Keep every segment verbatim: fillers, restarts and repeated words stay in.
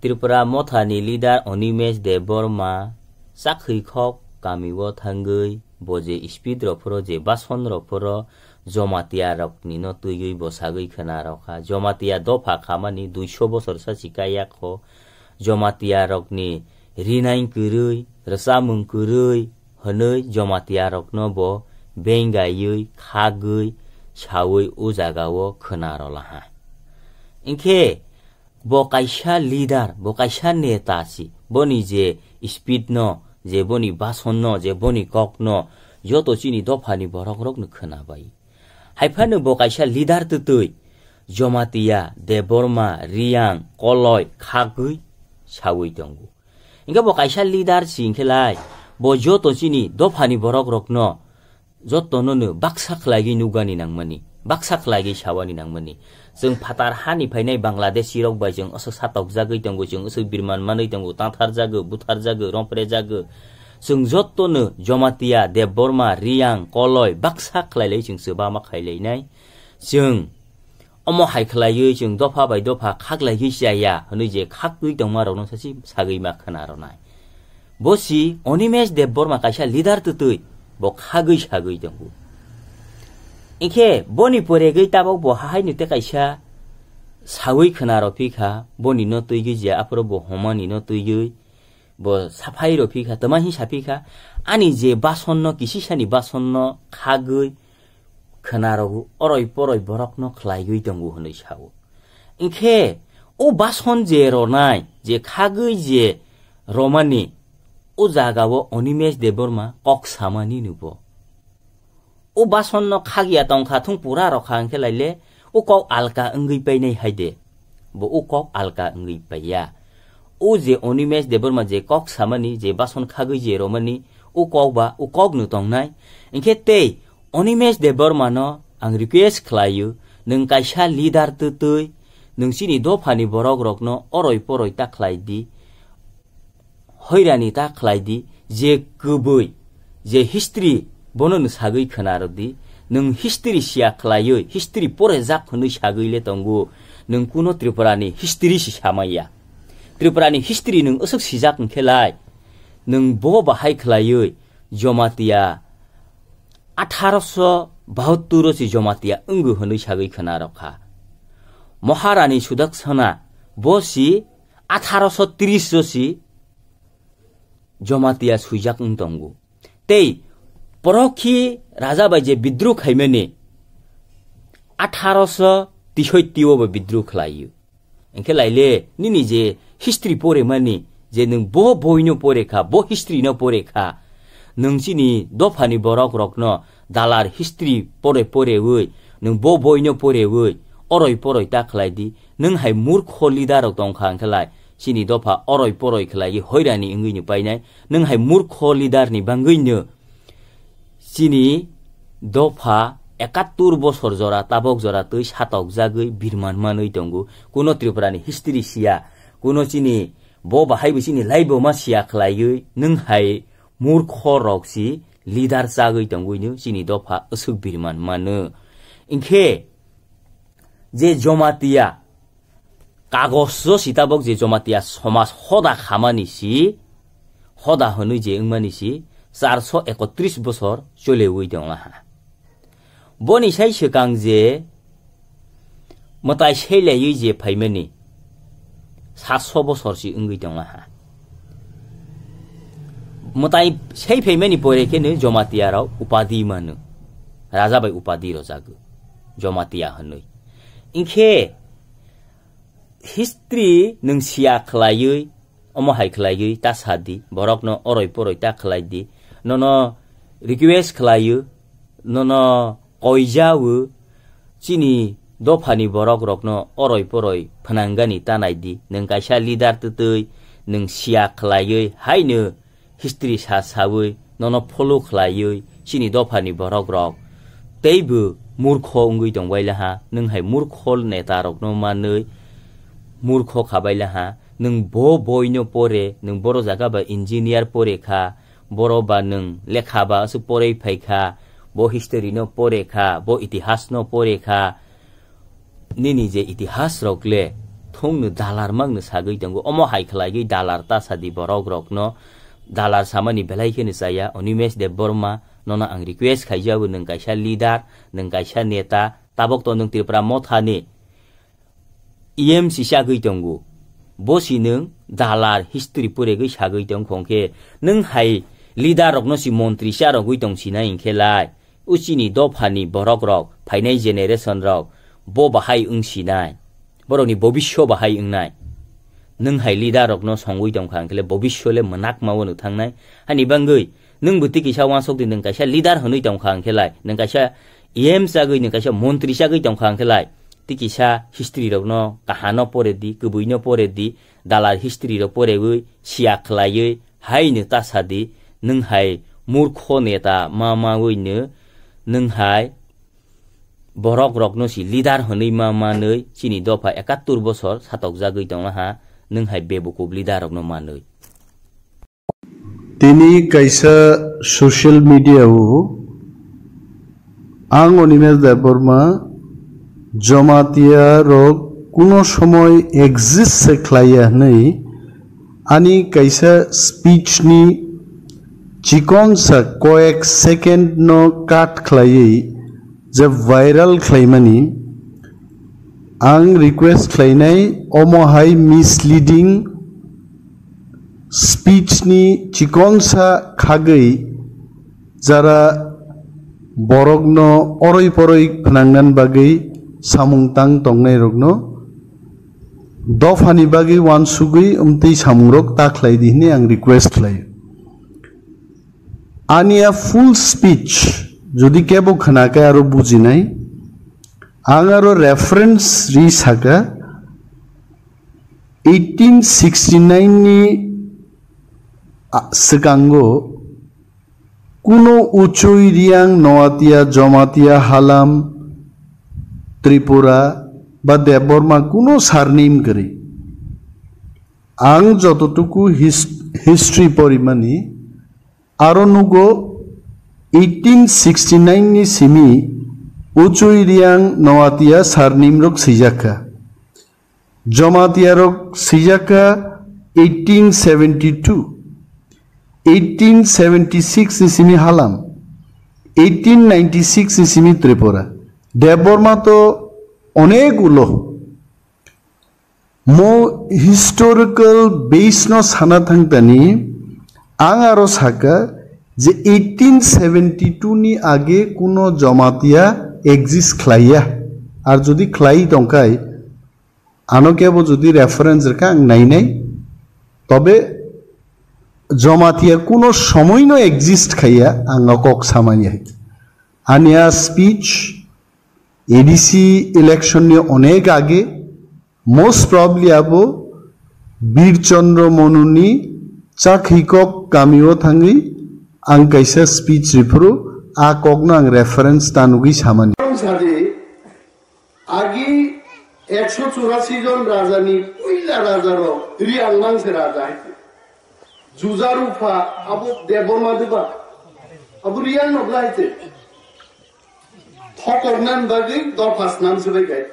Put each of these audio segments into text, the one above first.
Tripura Motha ni leader Animesh Debbarma chakhwi khok kami o thangwi bo je speech rok phoro, je bason rok phoro, Jamatia rok ni no twiwi bo sagwi khwna rw kha. Jamatia dopha khamani duiso bosor sa si kaiya kho. Jamatia rok ni rinai kwrwi, rwchapmung kwrwi hwnwi Jamatia rok no bo bengaiwi, khagwi, sawi o jaga o khwna rw laha. Hinkhe bo kaisa leader, bo kaisa neta si. Boni je speech no, je boni bason no, je boni kok no, joto chini dopha ni borok rok no khwna bai. Hai phano bo kaisa leader twtwi, Jamatia, Debbarma, Reang, Koloi, khagwi sawi tongo. Hinkhe bo kaisa leader si hinkhe lai, bo joto chini dopha ni borok rok no, joto no no baksa khlaiwi nukgani nangmani, baksa khlaiwi sawani nangmani. Chwng phatar hani phainai Bangladeshi rok bai chwng aswk satokjak wi tongo, chwng aswk birman manwi tongo, tatharjago, butharjago, romphrejago. Chwng joto no Jamatia, Debbarma, Reang, Koloi baksa khlailai chwng chwbama khailainai. Chwng omo hai khlaiwi chwng dopha bai dopha khaklaiwi chaya hwnwi je khaktwi tongma rokno sachi sagwi ma khwna rwnai. Bo si Animesh Debbarma kaisa leader twtwi bo khagwi sagwi tongo. Hinkhe boni poregwi tabok bo hahaino tei kaisa sawi khwna rw phi kha, boni no twiwi je aphuru bo homani no twiwi bo saphai rw phi kha, twma hi sa phi kha, ani je bason no, kisisani bason no khagwi khwna rw oroi poroi borok no khlaiwi tongo hwnwi sao. Hinkhe o bason je rwnai, je khagwi je rwmani, o jaga o Animesh Debbarma kok samani nubo. O bason no khagya tongkha thung pura rokha hinkhe laile o kok alka wngwi painai hai de. Bo o kok alka wngwi paiya. O je Animesh Debbarma je kok samani, je bason khagwi je romani, o kok ba o kok no tongnai. Hinkhe tei Animesh Debbarma no ang request khlaio, nwng kaisa leader twtwi, nwng chini dophani borok rokno oroi poroi ta khlai di. Hoirani ta khlai di, je kwbwi, je history, bono no sagwi khwna rw di. Nwng history siya khlaiwi, history porejak hwnwi sagwi le tongo, nwng kuno Tripura ni history si samaya. Tripura ni history nwng aswk sijak hwnkhe lai, nwng bo bahai khlaiwi Jamatia atharo sho bahattor o si Jamatia wngwi hwnwi sagwi khwna rw kha. Maharani Sudaksana bo si atharo sho tris o si Jamatia swijak wng tongo. Tei porokhi raja bai je bidru khaimani atharo sho teishoi o bo bidru khlaio. Hinkhe laile nini je history poremani, je nwng bo boino pore kha, bo history no pore kha, nwng chini dophani borok rokno dalar history pore porewi, nwng bo boino porewi, oroi poroi ta khlai di. Nwng hai murkho leader rok tong kha hinkhe lai, chini dopha oroi poroi khlaiwi hoirani wngwi no painai. Nwng hai murkho leader ni bangwi no chini dopha ekattor bosor jora, tabok jora twi satokjagwi birman manwi tongo. Kuno Tripura ni history siya, kuno chini bo bahai bo chini laibo ma siya khlaiwi nwng hai murkho rok si leader chagwi tongwi no chini dopha aswk birman mano. Hinkhe je Jamatia kagos o si tabok je Jamatia somaj hoda khamani si, hoda hwnwi je wngmani si, charso ekotris bosor cholewi tonglaha. Boni sai swkang je mwtai seilaiwi je phaimani satso bosor si wngwi tonglaha. Mwtai sei phaimani pore khe no Jamatia rok upadi mano. Raja bai upadi rwjago. Jamatia hwnwi. Hinkhe history nwng siya khlaiwi, omo hai khlaiwi ta sa di, borokno oroi poroi ta khlai di. Nono request khlaio, nono koijao, chini dophani borok rokno oroi poroi phnangani ta nai di. Nwng kaisa leader twtwi nwng siya khlaiwi haino history sa sawi nono follow khlaiwi chini dophani borok rok teibo murkho wngwi tongbai laha. Nwng hai murkho neta rokno manwi murkho khabai laha. Nwng bo boino pore, nwng boro jaga ba engineer pore kha, boro ba nwng lekha ba aswk porei phai kha, bo history no pore kha, bo itihas no pore kha. Nini je itihas rok le Thungno dalar mangno sagwi tongo. Omo hai khlaiwi dalar ta sadi borok rokno. Dalar samani belai kheno chaya. Animesh Debbarma nono ang request khaijabo, nwng kaisa leader, nwng kaisa neta, tabok to nwng Tripura mothani E M C chagwi tongo. Bo si nwng dalar history puregwi sagwi tong khong khe, nwng hai leader rokno si montri cha rogwi tong sinai hinkhe lai. O chini dophani borok rok, phainai generation rok, bo bahai wng sinai, borokni bobisyo bahai wngnai. Nwng hai leader rokno songwi tongkha hwnkhe le bobisyo le mwnakma o nwk thangnai. Hani bangwi nwng bo twi kisa uansuk di, nwng kaisa leader hwnwi tongkha hwnkhe lai, nwng kaisa E M chagwi, nwng kaisa montri chagwi tongkha hwnkhe lai, twi kisa history rokno kahano pore di, kwbwino pore di, dalar history rok porewi siya khlaiwi haino ta sadi, nwng hai murkho neta ma mawi no, nwng hai borok rokno si leader hwnwi ma manwi chini dopha ekattor bosor satokjagwi tonglaha, nwng hai bebukub leader rokno manwi. Tini kaisa social media o ang Animesh Debbarma Jamatia rok kuno somoi exist se khlaiya hwnwi ani kaisa speech ni chikonsa koyek second no cut khlaiwi je viral khlaimani ang request khlainai, omo hai misleading speech ni chikonsa khagwi jara borokno oroi poroi phnangnan bagwi samung tang tongnai rokno dophani bagwi uansugwi umtwi samungrok ta khlai di hwnwi ang request khlai. Ani a full speech jodi kebo khna khe aro bujinai, ang aro reference ri saka, eighteen sixty-nine ni, a, swkango kuno Uchui, Riang, Noatia, Jomatia, Halam, Tripura ba Debbarma kuno surname kwrwi. Ang jototuku his-, history porimani, aro nugo eighteen sixty-nine ni simi Uchui, Riang, Noatia surname rok swijak kha. Jomatia rok swijak kha eighteen seventy-two, eighteen seventy-six ni simi Halam, eighteen ninety-six ni simi Tripura. Debbarma to onek ulo. Mo historical base no sana thangtani, ang aro saka je eighteen seventy-two ni age kuno Jomatia exist khlaiya. Ar jodi khlai tongkai, ano kebo jodi reference rwkha ang nainai, tobe Jomatia kuno somoino exist khaiya, ang o kok samani hai. Ani a speech A D C election ni onek age, most probably abo Bir Chandra Monu ni Chakhikok kami o thangwi ang kaisa speech riphuru, a kokno ang reference ta nugwi samani. Sadi, agi ekso churasi jon raja ni puila raja rok Riang Mangse raja hai. Juja Rupha abo Debbarma diba? Abo Riang no bwlai te. Thokoknan bagwi dopha snam se bai gai.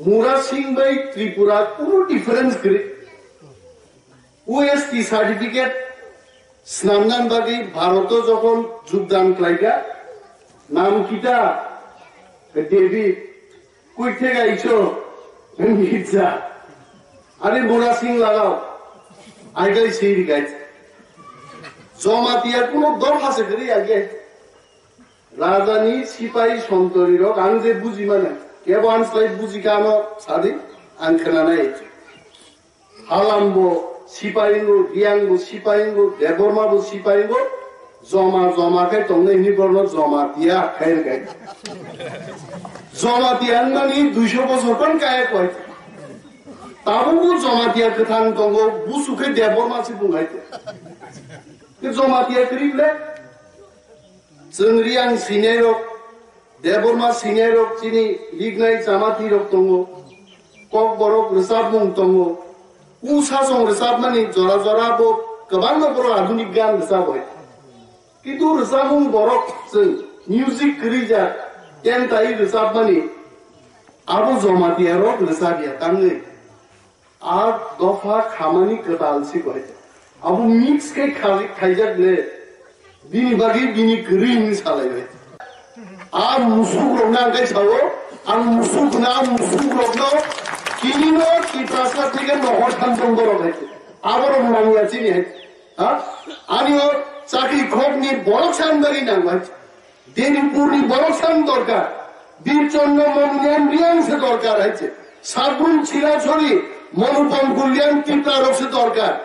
Mura Singh bai Tripura kunu difference kwrwi. O S T certificate snamnan bagwi Bharoto jokhon jogdan khlaikha, nam kita David, koi thega icho Mirza. Are Mura Singh lagao. Idol siri guys. Jomatia kuno dopha se kwrwi age. Rajani sipai sontori rok ang je buji mano, kebo ang slai buji kha ano sadi ang khwnanai. Halam bo sipai wngo, Riang bo sipai wngo, Debbarma bo sipai wngo, joma joma khe tongnai hwnwi borno Jomatia khair gai. Jomatia wngmani duiso bosor phan kaya koi. Tabukbo Jomatia kwthang tongo, busu khe Debbarma se bung hai. Khe Jomatia kwrwi ble? Chwng Riang sinairok, Debbarma sinairok chini Rignai Jamatirok tongo, Kokborok rwchapmung tongo, Kusasong rwchapmani jora jora bo kwbangma borok adhunik gan rwchabo. Kintu rwchapmung borok chwng music kwrwijak tentai rwchapmani Abo Jamatia rok rwchapya tangwi. A dopha khamani kwtal si bai. Abo mix khe kha-, khaijak le. Bini bagwi bini kwrwi hinwi salai bai. A musuk rok nang kai sao, ang musuk na musuk rok no, tini no Tiprasa thike nohor tham tong borok hai. Abo rok nang ya chini hai. Ha? Ani o chakri khok ni borok san bagwi nang bai. Deripurni borok san dorkar, Birchondro Monulian Riang se dorkar hai se, Sabrum Chirachori Monupam Kullian Tipra rok se dorkar.